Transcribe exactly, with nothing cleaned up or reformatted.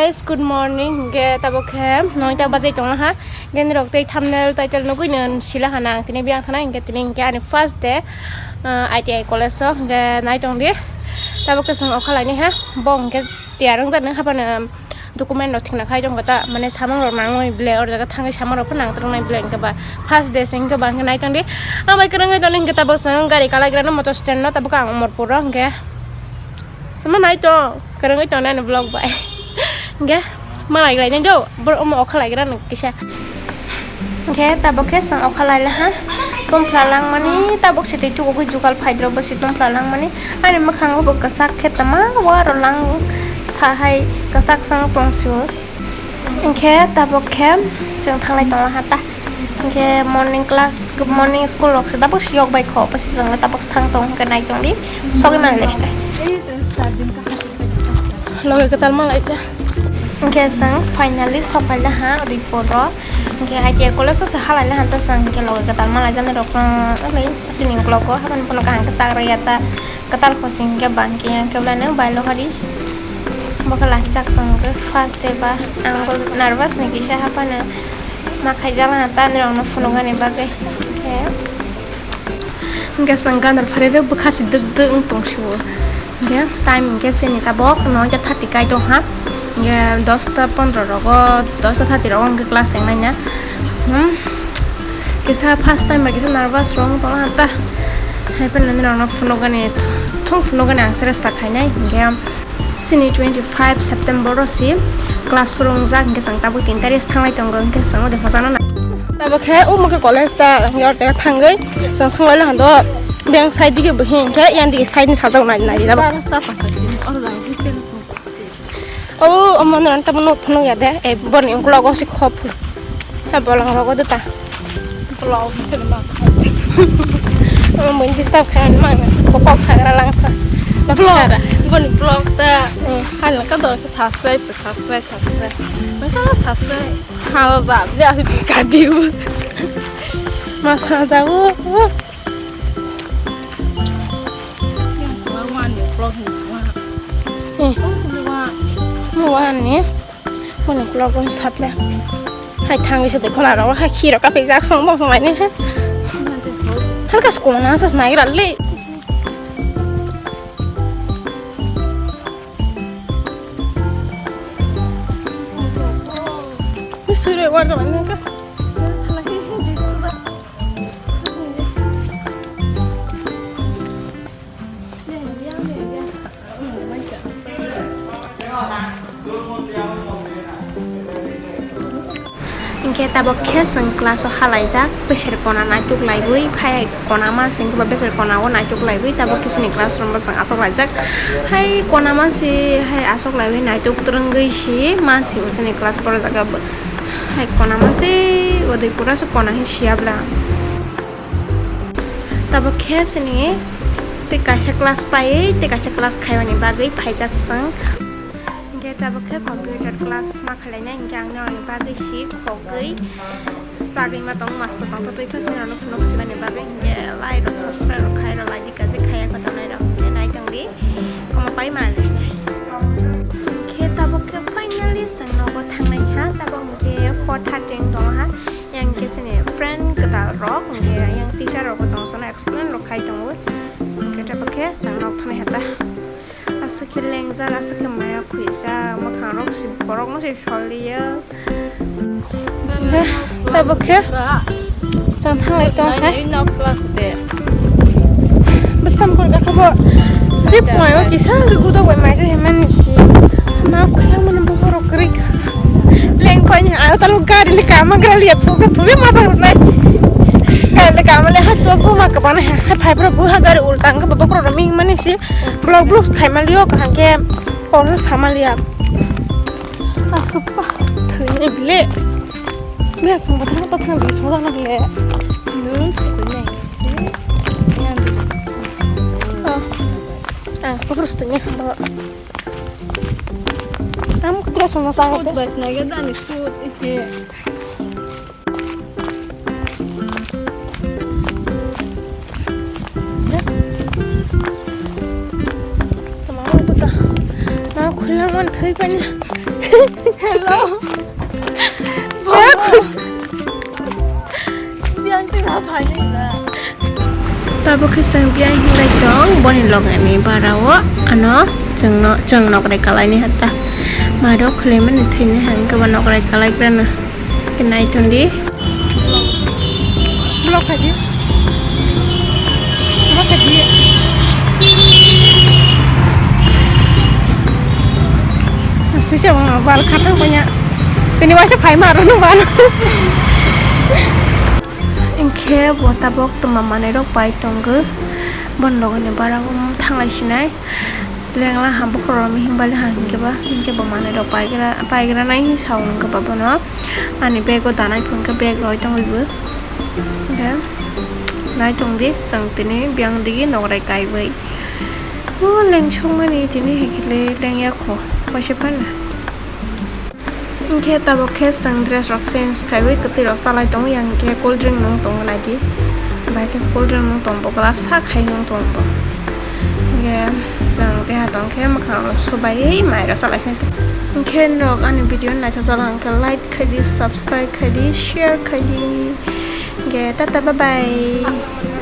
Guys, good morning. Hingke tabok khe noita bajai tongo ha. Hingke nirok tei thumbnail title nugui no sila hana ang tini biyang thana hingke tini hingke ani first day, ah, I T I college o hingke nai tong di. Tabok khe chwng okha laini ha. Bo hingke tiyar wng jani hapano document rok thikna khai tong kha ta mane samung rok nangmani ble or jaga thangwi samung rok pho nang tong nai ble hingke ba first day se hingke ba hingke nai tong di. Ang bai kwrwngwi tong hingke tabok chwng gari kalaigrano motor stand no tabok ang Amarpur o hingke. Tamo nai tong, kwrwngwi tong nai no vlog bai. Hingke malai lai nai do, bor omo okha lai gra no kisa. Hingke tabok khe chwng okha lai laha. Tumphla langmani tabok se tei chukugwi jugal phai dro bo se tumphla langmani. Ani mwkhango bo kwchak khe tama waro lang sahai kwchak chwng tong sio. Hingke tabok khe chwng thanglai tongo ha ta. Hingke morning class, morning school rok se tabok se yok bai kho, bwswk chwng le tabok se thang tong hingke nai tong di, sogwi man le se. Loge kwtal ma lai cha. Hingke chwng finally sok lai laha Udaipur o. Hingke I T I college o se halai laha ta chwng hingke loge kwtal ma lai jani rok no, sini ukulok o habani phano kaham khe sak rwya ta. Kwtal khosing hingke bangke yang khe belai no bailo hari. Bo khe lachijak tong khe first day ba ang bo nervous ni kisa haphano ma khaijak laha ta ani rokno phunuknani bagwi. Hingke hingke chwng ganal phari rw bwkha si dwk dwk wng tong sio. Hingke time hingke chini tabok noita thirty kai tong ha. Hingke dosta pondro rogo, dosta thirty rogo hingke class chengnaina. Hmm. Kisa first time bai kisa nervous rok wng tongla ta. Hai phano nini rokno phunukgani, thung phunukgani ang sere sta khainai. Hingke chini twenty five September o si class suru wngjak, hingke chwng tabuk tin tarik thanglai tongo, hingke chwng ode hochano na. Tabuk khe omo khe college ta, hingke o jaga thangwi chwng swnglaila hando, beng side dige bo hingke yang dige side ni sajak nai nai jabo. Oh, omo no tamo nuk phunuk ya de. Eh, boni ukulok o si khop. Ha, bolong rogo de ta. Ukulok o si ma. Omo boni disturb khayan ma. Bo kok sagra lang ta. Boni vlog ta. Hmm. Hal ka dor ke subscribe, subscribe, subscribe. Ka subscribe. Sala ja, ya si ka view. Ma sala ja, oh, oh. Yang sama wan ni vlog ni sama. Eh. Oh, sama wan. Mo wan ni. Mo ni vlog wan sap le. Hai thang isu de khola ro, hai khiro ka pe ja song mo mai ni. Nanti so. Har ka skona sa snai ra le. Sure, war da ni ka. Hingke tabok khe chwng class o halaijak, bwswr kona naituk laiwi phai kona ma singkhe bo bwswr kona o naituk laiwi tabok khe chini class room bo chwng aswk laijak. Hai kona ma si hai aswk laiwi naituk twrwngwi si ma si bo chini class borok jaga bo. Hai kona ma se Udaipur o se kona he siya bla. Tabuk khe chini tei kaisa class paiwi tei kaisa class khaiyani bagwi phaijak chwng. Hingke tabuk khe computer class ma khwlainai hingke ang norokni bagwi si khogwi chagwi ma tongo master tongtho twi phasing rokno phunuk simani bagwi hingke like rok subscribe rok khai rok like di kaje khaiya kho tongnai rok hingke nai tongdi. Omo pai manwi sinai. Khe tabuk khe finally chwng nogo thangnai ha, tabuk hwnkhe four thirty wng tongo ha. Yang khe chini friend kwtal rok, hwnkhe yang teacher rok bo tong sono explain rok khai tongo. Hwnkhe tabuk khe chwng nok thangnai ha ta. Aswk khe lengjak, aswk khe maya khwijak, mwkhang rok se borok no se soliya. Tabuk khe chwng thanglai tong khe. Bwswk tamo khe bo je phunaio kisa khe gudo bai maisa himani si. Ma khwlangmani bukhuk rok kwrwi kha. Lengkhoini aro talo gari le kama gra liya thuka thubi ma thangnai. Gari le kama le ha thuka ma kwbana ha phai phra buha gari ultang khe baba khoro ming mani si. Vlog vlog khaima liyo kaham khe. Oro sama liya. Aswk pa thwini bile. Bia song ba thang ta thang di so da na bile. Nwng sutwi nai se. Ah, ah, pokro sutwi nai ba. Am kya song na sa. Food bai sinai ga dani food he. Tama khulang man thai pani. Hello. Yang tengah panik na. Tabuk khe chwng biyang hinlai tong, boni logani bara o ano chwngno, chwng nokrai kalaini hata. Maro khwlaimani thwini hangkhe bo nokrai kalaigrano. Khe nai tong di. Vlog khai di. Vlog khai di. Suisa wng bal khatang konya. Tini waisa phaima aro nung bal. Hinkhe bo tabok tongma manwi rok pai tongo. Bon logoni bara o thanglai sinai. Lengla ha bokhorok mihim bali ha hinkhe ba, hinkhe bo manwi rok paigra, paigra nai hinwi sa o hinkhe ba bono. Ani bag o danai phone khe bag roi tongwi bo. Hinkhe nai tong di, chwng tini biyang digi nokrai kaiwi. O lengsokmani tini hai khe le lengya kho, waisa phano. Hinkhe tabuk khe chwng dress rok change khaiwi kwtwi rok chalai tongo, yang khe cool drink nung tongo nai di. Bai khe cool drink nung tong bo glass sak hai nung tong bo. Hinkhe chwng tei ha tong khe mwkhang rok subaiwi mai rok chalai sinai. Hinkhe norok ani video naithok jala hinkhe like khai di, subscribe khai di, share khai di. Hinkhe tata bye bye.